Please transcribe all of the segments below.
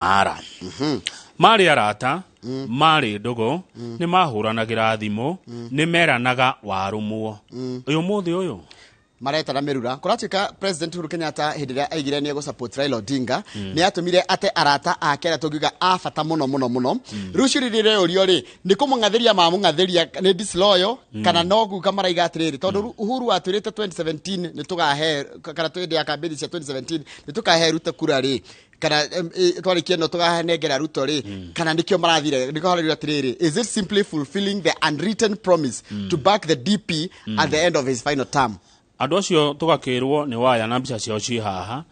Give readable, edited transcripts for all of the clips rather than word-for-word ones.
Ara marĩ arata, marĩ ndũgũ, nĩ mahũranagĩra thimũ, nĩ meranaga warũmwo. Ũyũ mũthĩ ũyũ maretana mĩrura. Kũratuĩka President Uhuru Kenyatta, hĩndĩ ĩrĩa aigire nĩ egũ-support Raila Odinga, nĩ atũmire ate arata ake arĩa tũngiuga a bata mũno mũno mũno. Rĩu ciũria iria ireyũrio rĩ, nĩ kũmũng'athĩria mamũng'athĩria nĩ disloyal, kana no kuga maraiga atĩrĩrĩ, tondũ Uhuru atwĩrĩte 2017 nĩ tũgahe, kana hĩndĩ ya kambĩni cia 2017 nĩ tũkahe Ruto kura rĩ, kana twarĩkia ĩno tũkahanengera Ruto rĩ, kana nĩkĩo marathire, nĩkĩo harauga atĩrĩrĩ, is it simply fulfilling the unwritten promise to back the DP at the end of his final term? Andũ acio tũgakĩrwo nĩ waya na mbica ciao ciĩ haha.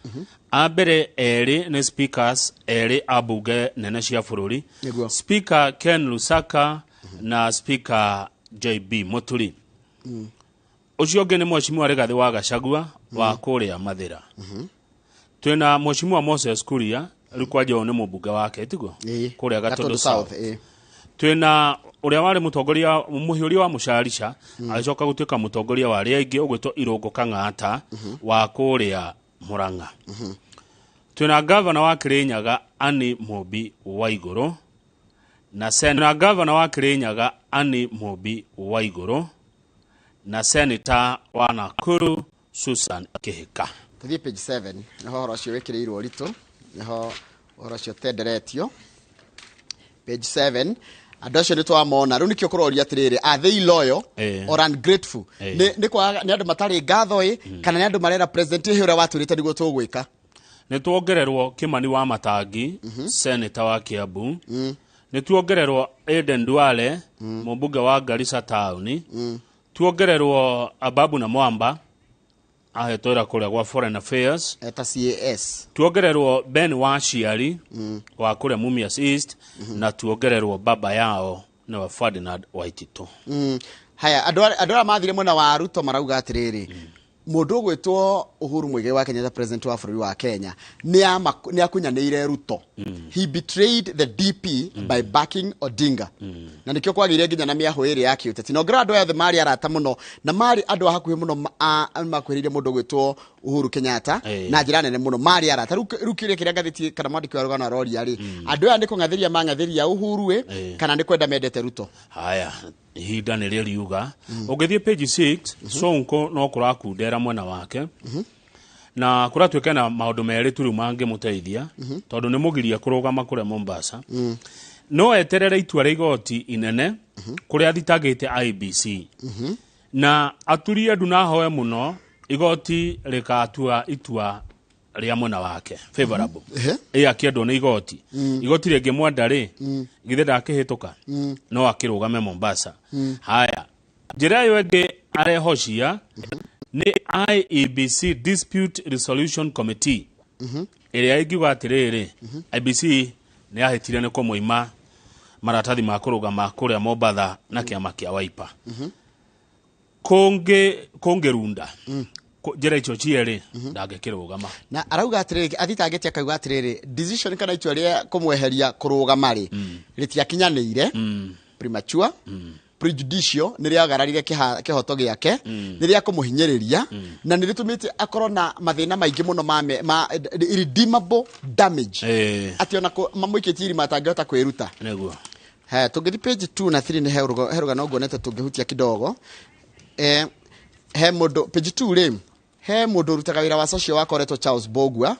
A mbere erĩ nĩ speakers erĩ a mbunge nene cia bũrũri. Speaker Ken Lusaka na Speaker JB Muturi. Ũcio ũngĩ nĩ Mheshimiwa Rigathĩ wa Gachagua wa kũrĩa Mathĩra. Twĩna Mheshimiwa Moses Kuria, rĩu kwanja ũyũ nĩ mũmbunge wake, tiguo? Ĩĩ. Kũrĩa Gatũndũ South. Twĩna ũrĩa warĩ mũtongoria mũhiũria wa mũcarica, agĩcoka gũtuĩka mũtongoria wa arĩa aingĩ, ũgwĩtwo Irũngũ Kang'ata wa kũrĩa Mũrang'a. Twĩna gavana wa Kĩrĩnyaga Anne Mũmbi Waigũrũ na na gavana wa Kĩrĩnyaga Anne Mũmbi Waigũrũ na seneta wa Nakuru Susan Kĩhĩka. Tũthiĩ page 7, nĩho ũhoro ũcio wĩkĩrĩirwo ũritũ, nĩho ũhoro ũcio ũtenderetio. Page 7, andũ acio nĩ twamona. Rĩu nĩkĩo kũroria atĩrĩrĩ, are they loyal or ungrateful? Nĩ kwaga, nĩ andũ matarĩ ngatho ĩ, kana nĩ andũ marera president ĩhĩ ũrĩa watwĩrĩte nĩguo tũgwĩka? Nĩ tuongererwo Kimani wa Matangi, seneta wa Kiambu. Nĩ tuongererwo Aden Duale, mũmbunge wa Garissa Town. Tuongererwo Ababu na Mwamba, ahetwo wĩra kũrĩa gwa Foreign Affairs. Eta CAS. Tuongererwo Ben Waciari wa kũrĩa Mumias East, na tuongererwo baba yao nĩwe Ferdinand Waititu. Haya, andũ arĩa mathire mwena wa Ruto marauga atĩrĩrĩ, mũndũ ũgwĩtwo Uhuru Muigai wa Kenyatta, president wa bũrũri wa Kenya, nĩ akunyanĩire Ruto. He betrayed the DP by backing Odinga, na nĩkĩo kwagĩire nginya na mĩahũ ĩrĩ ya kĩũteti. Na ũngĩrora, andũ aya othe marĩ arata mũno na marĩ andũ a hakuhĩ mũno, makuhĩrĩirie mũndũ ũgwĩtwo Uhuru Kenyatta na njĩra nene mũno, marĩ arata. Rĩu kĩũria kĩrĩa ngathĩti kana mwandĩki wa rũgano aroria rĩ, andũ aya nĩ kũng'athĩria mang'athĩria Uhuru ĩ, kana nĩ kwenda mendete Ruto? Haya, ihinda nĩ rĩriuga. Ũngĩthiĩ page 6, Sonko no kũrakundera mwena wake, na kũratuĩka na maũndũ merĩ tu rĩu mangĩmũteithia, tondũ nĩ mũgirie kũrũgama kũrĩa Mombasa. No eterere itua rĩa igoti inene kũrĩa athitangĩte IEBC, na aturie ndu na ahoe mũno igoti rĩkatua itua rĩa mwena wake favorable. Ĩ akĩendwo nĩ igoti, igoti rĩngĩmwenda rĩ, githĩ ndakĩhĩtũka? No akĩrũgame Mombasa. Haya, njĩra ĩyo ĩngĩ arehocia nĩ IEBC Dispute Resolution Committee, ĩrĩa ĩngiuga atĩrĩrĩ, IEBC nĩ yahĩtire nĩ kũmũima maratathi ma kũrũgama kũrĩa Mombatha na kĩama kĩa Wiper. Kũngĩ kũngĩrunda njĩra icio cierĩ, ndangĩkĩrũgama. Na arauga atĩrĩrĩ, athitangĩte akauga atĩrĩrĩ, decision kana itua rĩa kũmweheria kũrũgama rĩ, rĩtiakinyanĩire, premature, prejudicial, nĩ rĩagararire kĩhoto gĩake, nĩ rĩa kũmũhinyĩrĩria, na nĩ rĩtũmĩte akorwo na mathĩna maingĩ mũno ma irredeemable damage, atĩ ona mamũikĩtie irima atangĩhota kwĩruta. He tũngĩthi page 2 na 3, nĩ he rũgano nguonete tũngĩhutia kidogo. He mũndũ page 2 rĩ, he mũndũ ũrutaga wĩra wa social worker ũretwo Charles Bogua,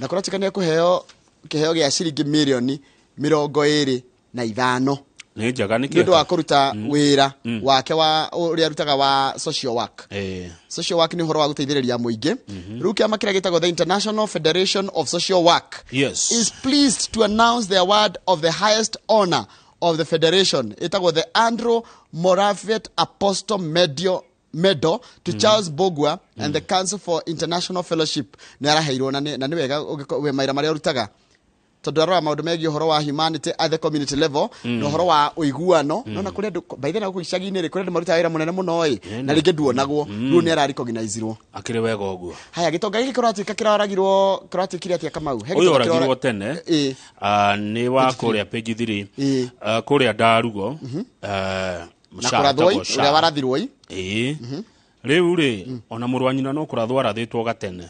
na kũratuĩka nĩ ekũheo kĩheo gĩa ciringi mirioni 25. Nĩ njega. Nĩ nĩ ũndũ wa kũruta wĩra wake wa ũrĩa arutaga wa social work. Social work nĩ ũhoro wa gũteithĩrĩria mũingĩ. Rĩu kĩama kĩrĩa gĩtagwo the International Federation of Social Work is pleased to announce the award of the highest honor of the federation, ĩtagwo the Andrew Moravec Apostle Medal, to Charles Bogwa and the Council for International Fellowship. Nĩ araheirwo, na nĩ wega wĩ mawĩra marĩa ũrutaga, tondũ arora maũndũ megiĩ ũhoro wa humanity at the community level na ũhoro wa ũiguano. Nona kũrĩ andũ by the way gũkũ icagi-inĩ rĩ, kũrĩ andũ marutaga wĩra mũnene mũno ĩ, na rĩngĩ nduonagwo. Rĩu nĩ ararecognizirwo. Akĩrĩ wega ũguo. Haya, gĩtonga gĩkĩ kĩratuĩka kĩroragirwo, kĩratuĩkire atĩa, Kamau? He ũyũ gĩtonga oragirwo tene. Ah, nĩ wa kũrĩa page 3. Ah, kũrĩa Ndarugo. Ah, na kũrathwo ĩ, ũrĩa warathirwo ĩ. Ĩĩ, rĩu rĩ, ona mũrũ wa nyina no kũrathwo arathĩtwo gatene.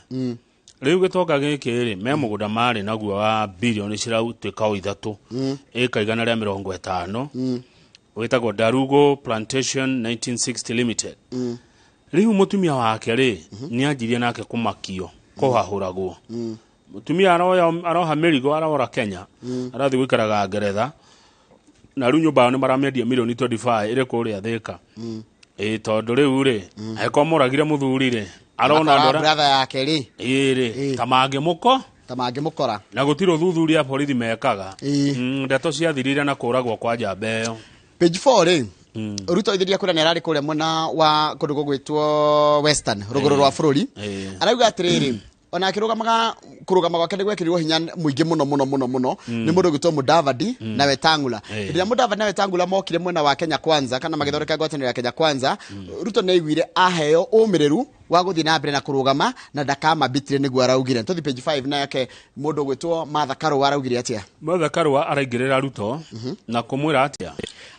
Rĩu gĩtonga gĩkĩ rĩ, me mũgũnda marĩ naguo wa bilioni ciratuĩka o 3, ĩka 150, wĩtagwo Darugo Plantation 1960 Limited. Rĩu mũtumia wake rĩ, nĩ anjirie nake kũmakio, kũhahũragwo. Mũtumia aroha mĩrigo, arora Kenya, arathiĩ gũikaraga Ngeretha, na rĩu nyũmba yao nĩ maramĩendia milioni 25 ĩrĩ kũrĩa Thĩka. Ĩ tondũ rĩu rĩ, angĩkorwo moragire mũthuri rĩ, arona Makora andũ arĩa brother yake rĩ. Ĩ rĩ, ta mangĩmũko ta mangĩmũkora. Na gũtirĩ ũthuthuria borithi mekaga. Ĩ. Ndeto ciathirire na kũragwo kwa njamba ĩyo. Page 4 rĩ, Ruto ithiria kũrĩa nĩ ararĩ kũrĩa mwena wa kũndũ gũgwĩtwo Western, rũgũrũ rwa bũrũri. Arauga atĩrĩrĩ, ona akĩrũgamaga, kũrũgama gwake nĩ gwekĩrirwo hinya mũingĩ mũno mũno mũno mũno nĩ mũndũ ũgwĩtwo Mudavadi na Wetangula. Hĩndĩ ĩrĩa Mudavadi na Wetangula mokire mwena wa Kenya Kwanza, kana magĩthondeka ngwatanĩro ya Kenya Kwanza, Ruto nĩ aiguire aheo ũmĩrĩru wa gũthiĩ na mbere na kũrũgama na ndakamambitire, nĩguo araugire. Tũthiĩ page 5, nake mũndũ ũgwĩtwo Martha Karua araugire atĩa? Martha Karua araingĩrĩra Ruto na kũmwĩra atĩa?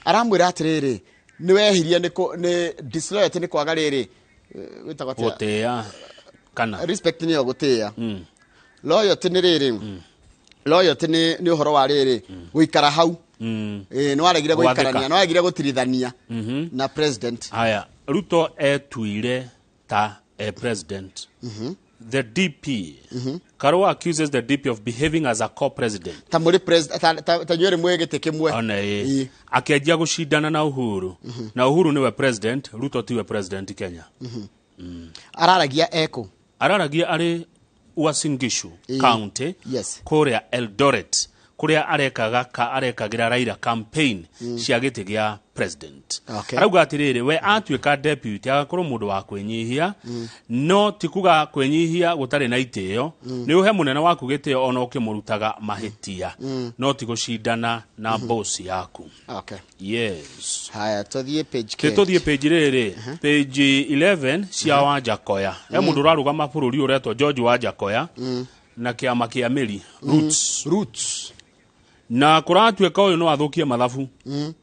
Aramwĩra atĩrĩrĩ, nĩ wehirie nĩ disloyalty, nĩ kwaga rĩrĩ, wĩtagwo atĩa? Gũtĩĩa kana Respect nĩyo gũtĩĩa. Loyalty nĩ rĩrĩ, loyalty nĩ ũhoro wa rĩrĩ, gũikara hau. Ĩ, nĩ waregire Gwathĩka. gũikarania, nĩ waregire gũtirithania na president. Haya, Ruto etuire ta a president. The DP, Karua accuses the DP of behaving as a co-president. Ta mũrĩ ta inyuĩ mwĩ gĩtĩ kĩmwe. Ona ĩ. Ĩ. Akĩanjia gũcindana na Uhuru, na Uhuru nĩwe president, Ruto tiwe president Kenya. Araragia ekũ? Araragia arĩ Uasin Gishu County, kũrĩa Eldoret, kũrĩa arekaga ka arekagĩra Raila campaign cia gĩtĩ gĩa president. Arauga atĩrĩrĩ, we atuĩka deputy agakorwo mũndũ wa kwĩnyihia, no ti kuga kwĩnyihia gũtarĩ na itĩo. Nĩ ũhe mũnene waku gĩtĩo ona ũkĩmũrutaga mahĩtia, no ti gũcindana na boss yaku. Yes. Haya, tũthiĩ page K. Tũthiĩ page rĩrĩ, page 11 cia Wanjakoya. He mũndũ ũrarũgama bũrũri ũretwo George Wanjakoya na kĩama kĩa Mĩri, Roots. Roots. Na kũratuĩka ũyũ no athũkie mathabu.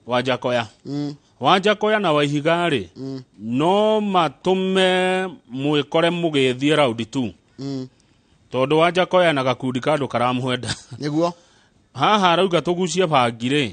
Wanjakoya. Wanjakoya na Waihiga rĩ, no matũme mwĩkore mũgĩthiĩ round 2. Tondũ Wanjakoya na gakundi ka andũ karamwenda. Nĩguo. Haha arauga tũgucie bangi rĩ,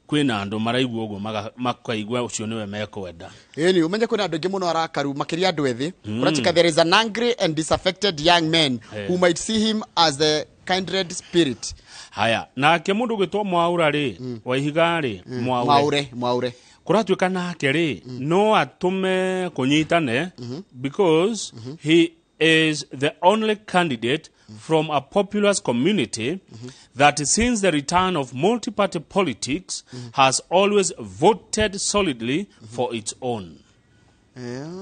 kwĩna andũ maraigua ũguo makaigua ũcio nĩwe mekwenda. Ĩni, ũmenye kwĩna andũ aingĩ mũno arakaru, makĩria andũ ethĩ. Kũratuĩka there is an angry and disaffected young man who might see him as the kindred spirit. Haya, nake mũndũ ũgwĩtwo Mwaura rĩ, Waihiga rĩ, Mwaure. Mwaure, Mwaure. Kũratuĩka nake rĩ, no atũme kũnyitane because he is the only candidate from a populous community that since the return of multi-party politics has always voted solidly for its own.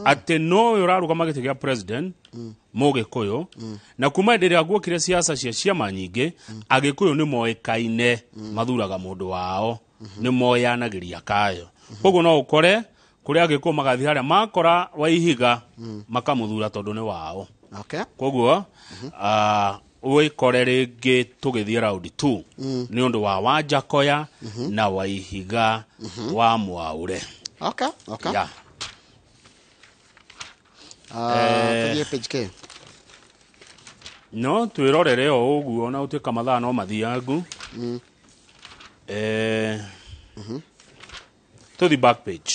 Atĩ no ũyũ ũrarũgama gĩtĩ gĩa president, Mũgĩkũyũ, na kuma hĩndĩ ĩrĩa guokire siasa cia ciama nyingĩ, Agĩkũyũ nĩ moĩkaine mathuraga mũndũ wao, nĩ moyanagĩria kayo. Koguo no ũkore kũrĩa Agĩkũyũ magathiĩ harĩa makora Waihiga makamũthura tondũ nĩ wao. Koguo, wĩkore rĩngĩ tũgĩthiĩ round 2 nĩ ũndũ wa Wanjakoya na Waihiga wa Mwaure. Yeah. Tũthiĩ page K. No twĩrorere o ũguo na gũtuĩka mathaa no mathiangu. Tũthiĩ back page.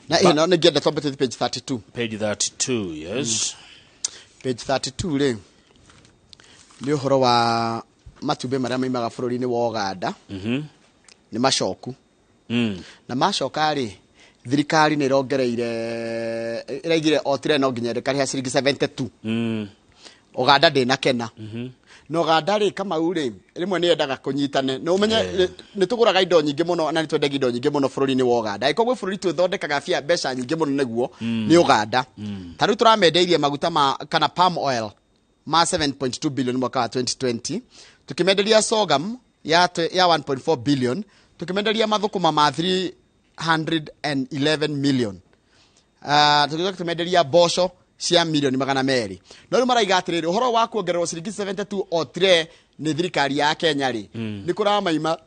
Na ĩno nĩ ngĩenda twambe tũthiĩ page 32. Page 32, yes. Page 32 rĩ, nĩ ũhoro wa matumbĩ marĩa maimaga bũrũri-inĩ wa Uganda. Nĩ macoku. Na macoka rĩ, thirikari nĩ ĩrongereire, ĩraigire o tire no nginya ĩkarĩha ciringi 72. Uganda ndĩnakena. Na Uganda rĩ, Kamau rĩ, rĩmwe nĩ yendaga kũnyitane. Na ũmenye, nĩ tũgũraga indo nyingĩ mũno na nĩ twendagia indo nyingĩ mũno bũrũri-inĩ wa Uganda. Angĩkorwo gwĩ bũrũri twĩthondekaga mbeca nyingĩ mũno nĩguo, nĩ Uganda. Ta rĩu tũramendeirie maguta ma, kana palm oil ma 7.2 billion mwaka wa 2020. Tũkĩmenderia sorghum ya 1.4 billion, tũkĩmenderia mathũkũma ma 311 million. Tũgĩcoka tũkĩmenderia mboco cia milioni magana merĩ. No rĩu maraiga atĩrĩrĩ, ũhoro wa kuongererwo ciringi 72 o tire nĩ thirikari ya Kenya rĩ, nĩ kũramaima,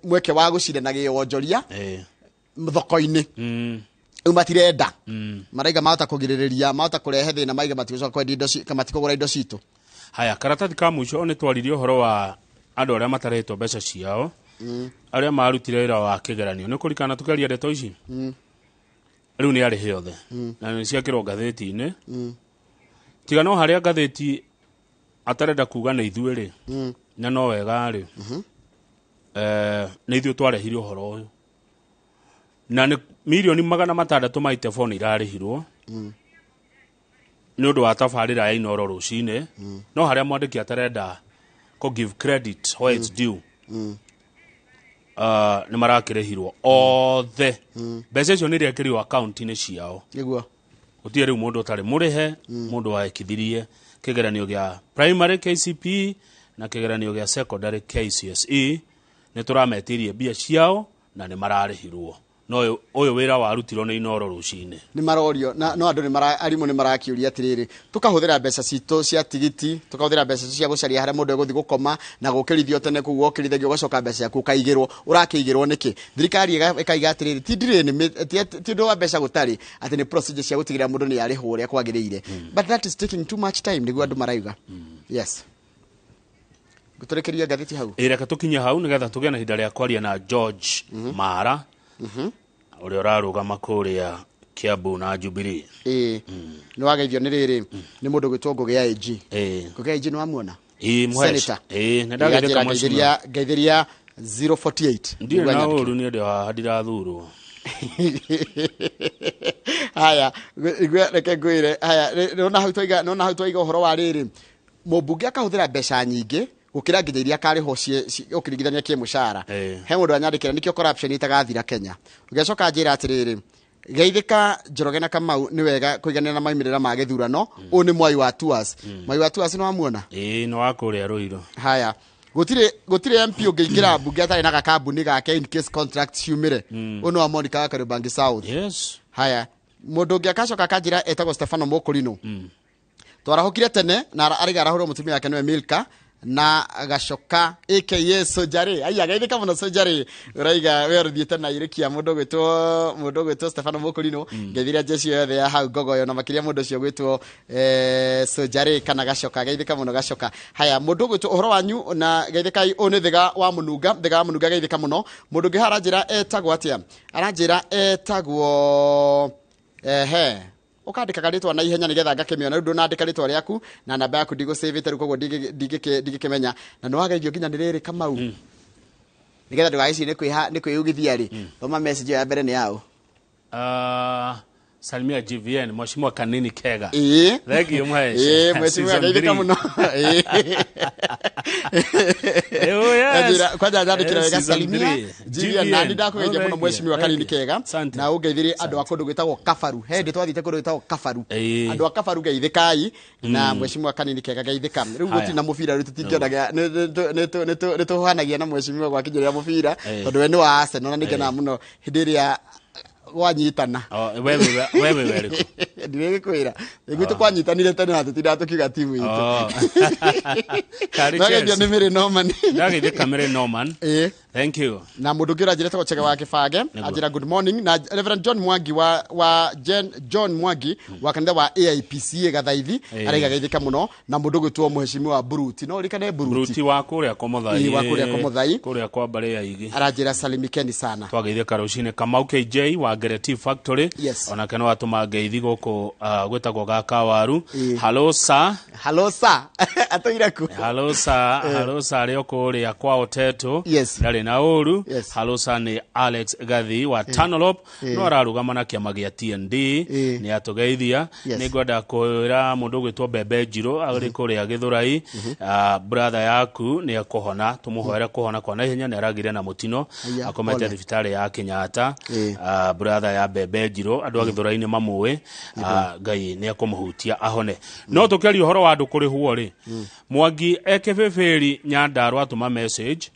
mweke wa gũcindana gĩwonjoria thoko-inĩ. Rĩu matirenda, maraiga mahota kũgirĩrĩria, mahota kũrehe thĩna, maiga matigũcoka kwendia indo matikũgũra indo citũ. Haya, karatathi ka mũico nĩ twaririe ũhoro wa andũ arĩa matarĩtwo mbeca ciao, arĩa marutire wĩra wa kĩgeranio. Nĩ kũrikana tũkĩaria ndeto ici? Rĩu nĩ arĩhe othe na nĩ ciakĩrwo ngathĩti-inĩ. Tiga no harĩa ngathĩti atarenda kuga nĩ ithuĩ rĩ, na no wega rĩ, nĩ ithuĩ twarehire ũhoro ũyũ, na nĩ mirioni 600 ma itebo nĩ irarĩhirwo nĩ ũndũ wa tabarĩra ya Inoro rũcinĩ. No harĩa mwandĩki atarenda kũ give credit where it's due, nĩ marakĩrĩhirwo othe. Mbeca icio nĩ irekĩrirwo akaunti-inĩ ciao. Gũtirĩ rĩu mũndũ ũtarĩ mũrĩhe. Mũndũ wekithirie kĩgeranio gĩa primary KCPE na kĩgeranio gĩa secondary KCSE, nĩ tũrametirie mbia ciao na nĩ mararĩhirwo. No ũyũ wĩra warutirwo nĩ Inoro rũcinĩ. Nĩ marorio na no andũ nĩ mara arimũ nĩ marakĩũria atĩrĩrĩ, tũkahũthĩra mbeca citũ cia tigiti, tũkahũthĩra mbeca cia gũcaria harĩa mũndũ egũthiĩ gũkoma na gũkĩrithio tene kũu, wokĩrithagio ũgacoka mbeca ciaku ũkaigĩrwo. Ũrakĩigĩrwo nĩkĩ? Thirikari ĩkaiga atĩrĩrĩ, ti ndirĩ nĩ ti ũndũ wa mbeca gũtarĩ, atĩ nĩ procedure cia gũtigĩrĩra mũndũ nĩ arĩhwo ũrĩa kwagĩrĩire, but that is taking too much time, nĩguo andũ marauga. Yes, ngũtũrĩkĩria ngathĩti hau. Ĩ, reke tũkinye hau nĩgetha tũgĩe na ihinda rĩa kwaria na George Mara, ũrĩa ũrarũgama kũrĩa Kiambu na Jubilee. Ĩĩ, nĩ wageithio nĩ rĩrĩ, nĩ mũndũ gwĩtwo Ngũgĩ ya AG. Ngũgĩ ya AG, nĩ wamuona? Ĩ, Mũhesh. Senator. Ĩ, nĩ ndageithĩka, mheshimiwa. Ngeithĩria, ngeithĩria 048. Ndirĩ Nĩguo na anyandĩkĩre. ũru, niĩ ndĩ haha, ndirathurwo. Haya, reke ngwĩre. Haya, nona hau twaiga ũhoro wa rĩrĩ, mũmbunge akahũthĩra mbeca nyingĩ gũkĩra nginya iria akarĩhwo ũkĩringithania kĩmũcara. He mũndũ anyandĩkĩra, nĩkĩo corruption itagathira Kenya. Ũgĩcoka njĩra atĩrĩrĩ, geithĩka Njoroge na Kamau, nĩ wega kũiganĩra na maumĩrĩra ma gĩthurano. Ũyũ nĩ Mwai wa Tours. Mwai wa Tours, nĩ wamuona? Ĩ, nĩ wa kũrĩa Rũirũ. Haya, gũtirĩ MP ũngĩingĩra mbunge atarĩ na gakambuni gake in case contract ciumĩre. Ũyũ nĩ wa Monica wa Kariobangi South. Haya, mũndũ ũngĩ akacoka akanjĩra etagwo Stefano Mũkũrinũ, twarahũkire tene na arĩga arahũrwo mũtumia wake nĩwe Milka na Gacoka aka Sojare. Aya, geithĩka mũno Sojare, ũraiga we ũthiĩte na irĩkia mũndũ ũgwĩtwo Stefano Mũkũrinũ. Ngeithiria jeshi yothe ya hau Ngogoyo na makĩria mũndũ ũcio ũgwĩtwo Sojare kana Gacoka. Geithĩka mũno Gacoka. Haya, mũndũ ũgwĩtwo ũhoro wanyu na geithĩkai, ũyũ nĩ Thiga wa Mũnunga. Thiga wa Mũnunga, geithĩka mũno. Mũndũ ũngĩ haha aranjĩra etagwo atĩa? Aranjĩra etagwo, ehe, ũkandĩkaga rĩtwa na ihenya nĩgetha ngakĩmĩona. Rĩu ndũnandĩka rĩtwa rĩaku na namba yaku, ndigũcĩvĩte rĩu, koguo ndingĩkĩmenya. Na nĩ wageithio nginya nĩ rĩrĩ, Kamau, nĩgetha ndũgagĩcirie nĩ kwĩha nĩ kwĩyugithia rĩ. Thoma message ĩyo ya mbere nĩ yaũ. Salimia GVN, Mheshimiwa Kanini Kega. Ĩĩ. Thank you, Mhesh. Ĩĩ, mheshimiwa, Season geithĩka 3. mũno. Ĩĩ. Oh, yes. Njĩra- kwanja nyandĩkĩra wega, Season salimia 3. GVN, na nĩ ndakũgeithia Oh, mũno thank you. mheshimiwa Thank Kanini you. Kega. Asante. Na ũngeithirie andũ a kũndũ gwĩtagwo Kabaru. He ndĩ twathiĩte kũndũ gwĩtagwo Kabaru. Andũ a Kabaru, geithĩkai, na mheshimiwa Kanini Kega, geithĩka. Rĩu Haya. gũtirĩ na mũbira, rĩu tũtingĩonaga nĩ tũhanagia na mheshimiwa gwakinyĩrĩra mũbira, tondũ we nĩ wa Arsenal na nĩngenaga mũno hĩndĩ ĩrĩa gwanyitana. Oh, wewe werĩkũ? Ndirĩgĩkwĩra nĩguo tũkwanyitanire tene na tũtindaga tũkiuga timu itũ. Oh. Karĩ Nageithio Chelsea. nĩ Mary Norman. Ndageithĩka Mary Norman. Ĩĩ. Thank you. Na mũndũ ũngĩ ũranjĩra etagwo Chege wa Kĩbange, anjĩra good morning. Na Reverend John Mwangi wa Jen, John Mwangi wa kanitha wa AIPCA Gathaithi, araiga geithĩka mũno. Na mũndũ ũgwĩtwo mheshimiwa Buruti, no ũririkane Buruti? Bruti wa kũrĩa kwa Mũthai. Ĩĩ, wa kũrĩa kwa Mũthai. Kũrĩa kwa mbarĩ ya Igi. Aranjĩra salimikeni sana. Twageithĩka rũcinĩ. Kamau KJ wa Ngereti Factory. Yes. Onake no atũma ngeithi gũkũ, gwĩtagwo Gakawaru. Ĩĩ. Hello sir. Hello sir, atũire ku? Hello sir, hello sir, arĩ o kũrĩa kwa Oteto. Yes. Ndarĩ na ũru. Yes. Hello sir nĩ Alex Gathi wa Tanolop, no ararũgama na kĩama gĩa TND. Nĩ atũgeithia. Yes. Nĩ ngwenda kwĩra mũndũ ũgwĩtwo Mbembe Njirũ arĩ kũrĩa Gĩthũrai, brother yaku nĩ ekũhona, tũmũhoere kũhona kwa naihenya, nĩ aragire na mũtino. Aya, Akomete pole. thibitarĩ ya Kenyatta. Brother ya Mbembe Njirũ, andũ a Gĩthũrai nĩ mamũĩ. Ngai nĩ ekũmũhutia ahone. No tũkĩaria ũhoro wa andũ kũrĩhwo rĩ, Mwangi ekĩbĩbĩri Nyandarua atũma message.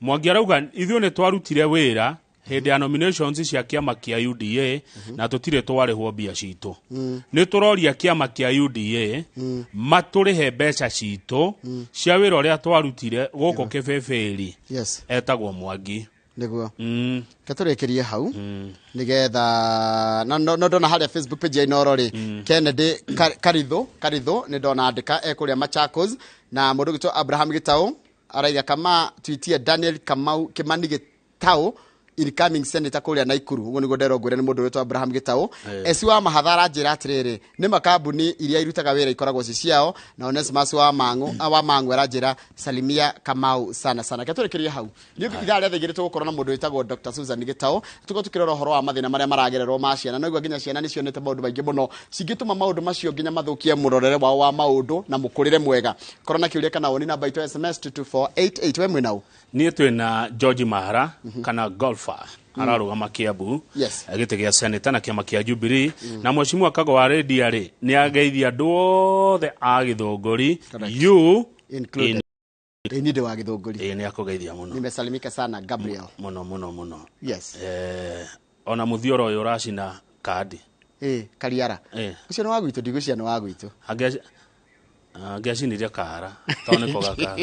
Mwangi arauga ithuĩ nĩ twarutire wĩra hĩndĩ ya nominations cia kĩama kĩa UDA na tũtirĩ twarĩhwo mbia citũ. Nĩ tũroria kĩama kĩa UDA matũrĩhe mbeca citũ cia wĩra ũrĩa twarutire gũkũ kĩbĩbĩri. Etagwo Mwangi. Nĩguo. Ke tũrĩkĩrie hau nĩgetha no ndona harĩa Facebook page ya Inoro rĩ, Kennedy Karitho nĩ ndona andĩka e kũrĩa Machakos, na mũndũ ũgwĩtwo Abraham Gĩtaũ araiga kama twitie Daniel Kamau Kimani Gĩtaũ, incoming senator kũrĩa Naikuru. Ũguo nĩguo nderwo ngwĩre nĩ mũndũ ũgwĩtwo Abraham Gĩtaũ. Esi wa Mahatha aranjĩra atĩrĩrĩ, nĩ makambuni iria irutaga wĩra ikoragwo ci ciao, na Onesmus wa Mang'u wa Mang'u aranjĩra salimia Kamau sana sana. Ke tũrĩkĩrie hau nĩ ithaa rĩa 2:00 tũgũkorwo na mũndũ wĩtagwo Dr. Susan Gĩtaũ, tũkorwo tũkĩrora ũhoro wa mathĩna marĩa maragererwo ma ciana. Naigua nginya ciana nĩ cionete maũndũ maingĩ mũno cingĩtũma maũndũ macio nginya mathũkie mũrorere wao wa maũndũ na mũkũrĩre mwega. Korwo na kĩũria kana woni, namba itũ ya SMS 22488. We mwĩna ũ? Niĩ twĩna George Mahara kana golfer ararũgama Kiambu gĩtĩ gĩa senator na kĩama kĩa Jubilee, na mheshimiwa Kago wa Rendia rĩ, nĩ ageithia andũ othe a Gĩthũngũri, you included. Ĩ niĩ ndĩ wa Gĩthũngũri. Ĩ, nĩ akũgeithia mũno. Nimesalimika sana, Gabriel. Mũno mũno mũno. Yes. Ona mũthioro ũyũ ũracina kandi. Ĩ Kariara. Ũcio nĩ wa gwitũ, ndigwĩciria nĩ wa gwitũ. Angĩacinirie kahara tondũ nĩko gaka.